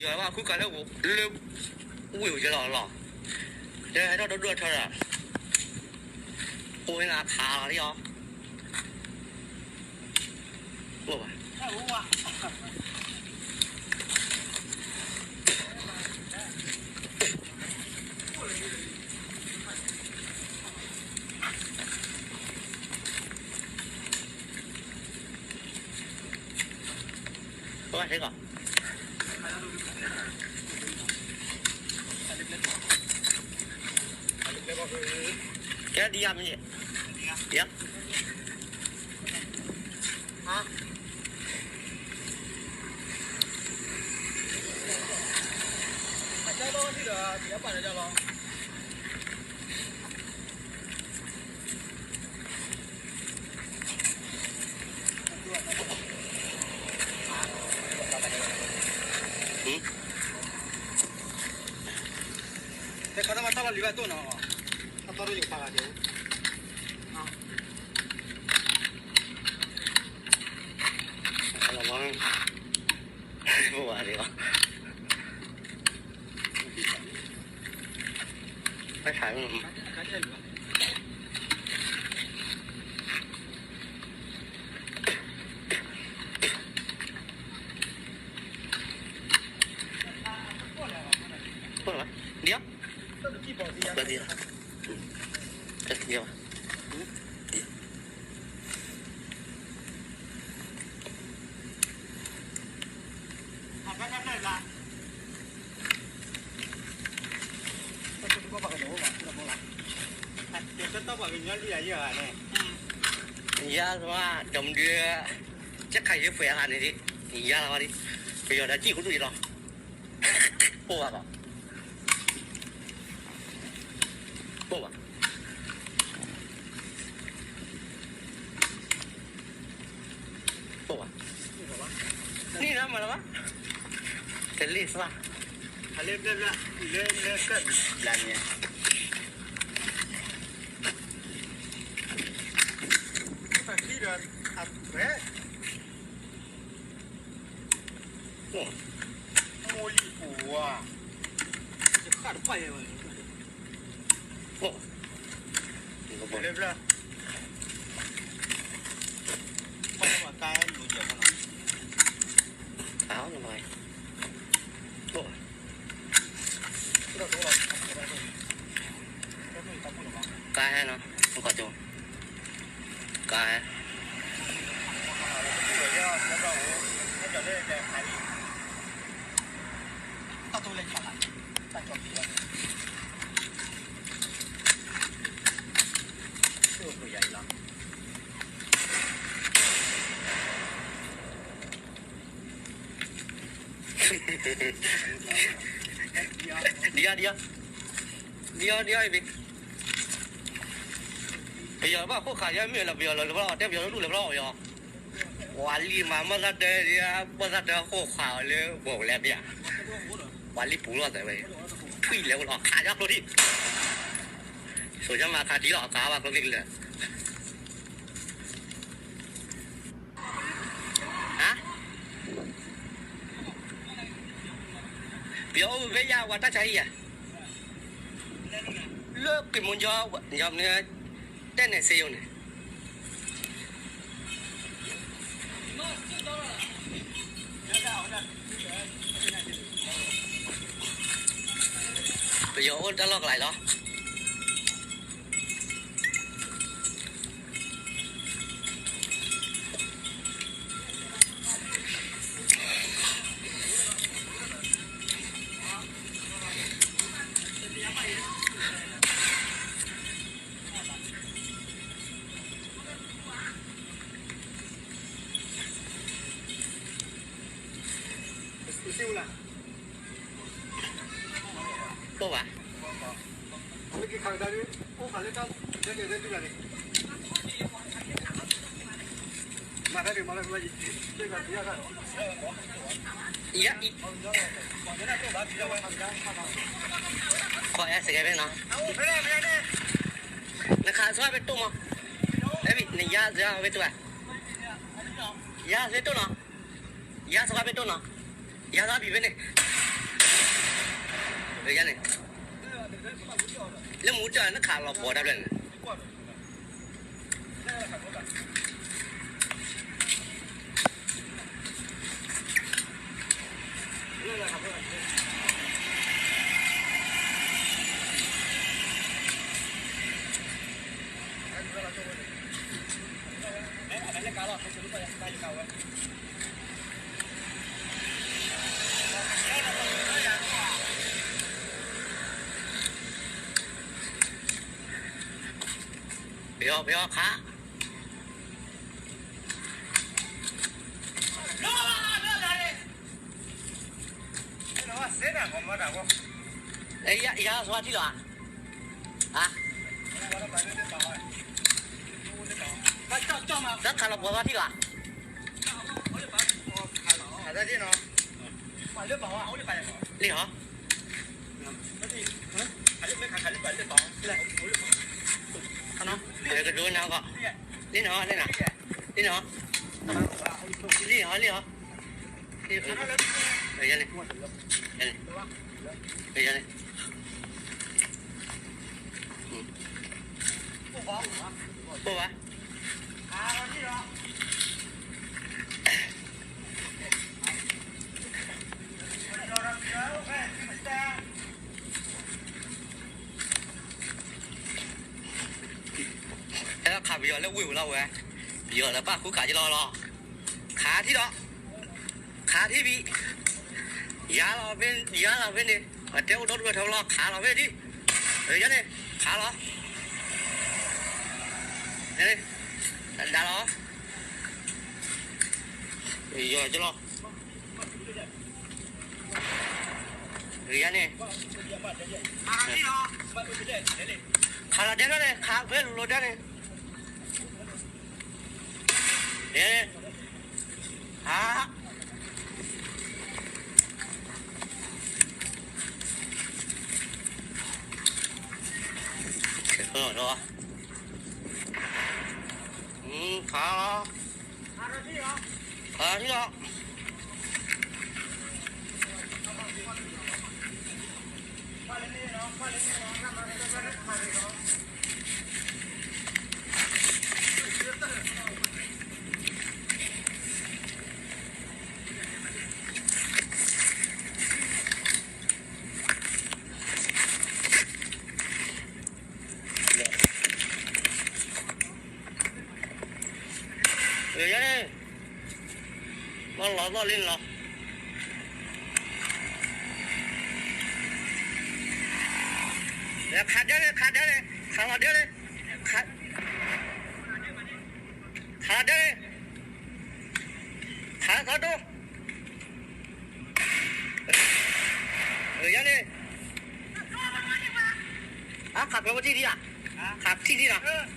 ယဘၣ်ဃုခးလၢ လၢ ဝ့ၢ်အိၣ်ယဲလီၤလီၤ, တဲဟဲထီၣ်ဒိၣ်ဒိၣ်ထီထီ, အိၣ်ဟဲလၢအခးလီၤလံအီၤ, အိၣ်ဘၣ် အိၣ်ဘၣ်စ့ၢ်ကီး ကဲဒ်ယါမ့ၢ်, ယါ, အကၢ်လီၤဒ်ဒီး ယပာ်လီၤလီၤ တဲခါတမၤတၢ်လီၤလံၤဘၣ်တိၢ်နီၤ, တၢ်တီရ့ၣ်ယကပာ်ဂၤဒဲး, လီၤလီၤ, ပဝဲဒၣ်လီၤ, တၢ်ဆါ ဒ်အီၤ, ဒ်အီၤ, ဒ်အီၤ, ယါသဝါ ဒီးမဒုး ကခးယဲၢ်ပှဲၤအဂၤန့ၣ်ဒ်, ယါလီၤဝဲဒ်, ပယီၤဒီးစံၣ်ကဒူၣ်ယလီၤ, ပိၢ်ဘၣ်, ပိၢ်ဘၣ်, ပိၢ်ဘၣ်, န့ၣ်လီၤမၤလီၤဘၣ်, တလ့ၣ်သၣ်, လၢလၢကၢၣ်ဘျါန့ၣ် ပှၤခံဒီးအဝဲ မိၢ်လံၣ်ပူၤဝါ, ယဃၣ်တပှၢ်ယဲဝဲ, လၢဘျါ, ပှၤကါလူၤယဲၢ်မနီၤ, အါနမၤ, ကါဟဲနီၤ, ကီၢ်ကၠိ, ကါဟဲ တၢ်တိၢ်လၢခါ, တၢ်ကၠီၣ်ဖံးဝဲ, တိၢ်ယၤအံၤလီၤ, ဒ်အီၤ ဒ်အီၤ, ဒ်အီၤ ဒ်အီၤ, ပယီၤဘၣ်ခိၣ်ခးယဲမ့ၢ်လၢပယီၤလၢပျီ, တဲပယီၤလၢဒူၣ်လၢပျီအီၤယီၤ, ပှၤလံၣ်မၤမီၢ်သၣ်တၢ်, မီၢ်သၣ်တၢ်ခိၣ်ခးအီၤလၢပှၤလဲၣ်ပယီၤ, ပှၤလံၣ်ပူၤလီၤသးဝဲ, ထွံၣ်လဲၤအိၣ်လီၤခးယီၤကျိထံၣ်, ဆိယီၤမၤခးထံလီၤ ခးဘၣ်ကျိထံၣ်ကလၢာ် ဟါ, ပယီၤအိၣ်ဖဲယါဝဲတၢ်ဆါဟံၣ်ယါ, လၢကံၢ်မူကၠီ, ယမ့ၢ်တဲန့ၣ်စ့ယိၤန့ၣ်, ပယီၤအိၣ်တၢ်လီၢ်ကလၤလီၤ. ပိၢ်ဘၣ်, ယါအံၤ, ခိးယါစကဲဖဲနီၤ, နခးစှၤဖဲတိၢ်မး, ဖဲဘံၣ် နယါစှၤဖဲတိၢ်ဧါ, ယါစှၤတိၢ်နီၤ, ယါစှၤဖဲတိၢ်နီၤ, ယါစှၤဘံၣ်ဖဲန့ၣ်, န့ၣ်, လၢမူတၢ်နခးလီၤပှီၤတၢ်ဖျၢၣ်န့ၣ်, ပယီၤ ပယီၤခး ယၤစီထံလီၤဧါ, တၢ်ခးလီၤပှီၤစီထံလီၤဧါ, လံဟီ, ကဒိနၤကီၢ်, လံနီၤ လံနီၤ, လံနီၤ, လံနီၤ, ယၤန့ၣ်, ယၤန့ၣ်, ယၤန့ၣ်, အိၣ်ဘၣ် အဲၣ်ဒိးခးပယီၤလၢဝ့ၢ်ပူၤလီၤဝဲ, ပယီၤလၢဘၣ်ဃုခးက့ၤလီၤလီၤ, ခးထံဒီး, ခးထံဘံ, ယၤလီၤဖဲ, ယၤလီၤဖဲန့ၣ်, ပတဲအိၣ်ဒီဒူၣ်ထီလီၤ ခးလီၤဖဲဒံ, ယၤန့ၣ်, ခးလီၤ, ယၤန့ၣ်, ဒၣ်လီၤ, ယီၤကလီၤ ယၤန့ၣ်, ခးလီၤဒဲန့ၣ်, ခးဖဲလိၤဒဲန့ၣ်, ဟါ, ခးလီၤ, ခးလီၤ, ယၤန့ၣ်, မ့ၢ်လီၤသီၣ်လံလီၤ, ခးဒဲန့ၣ်, ခးဒဲန့ၣ်, ခးလီၤဒဲန့ၣ်, ခး, ခးလီၤဒဲန့ၣ်, ခးသီဒိၣ် ယၤန့ၣ်, အခးကျိဝဲထံၣ်ဒံးဧါ, ခးထံၣ်ဒံးလီၤ, ခး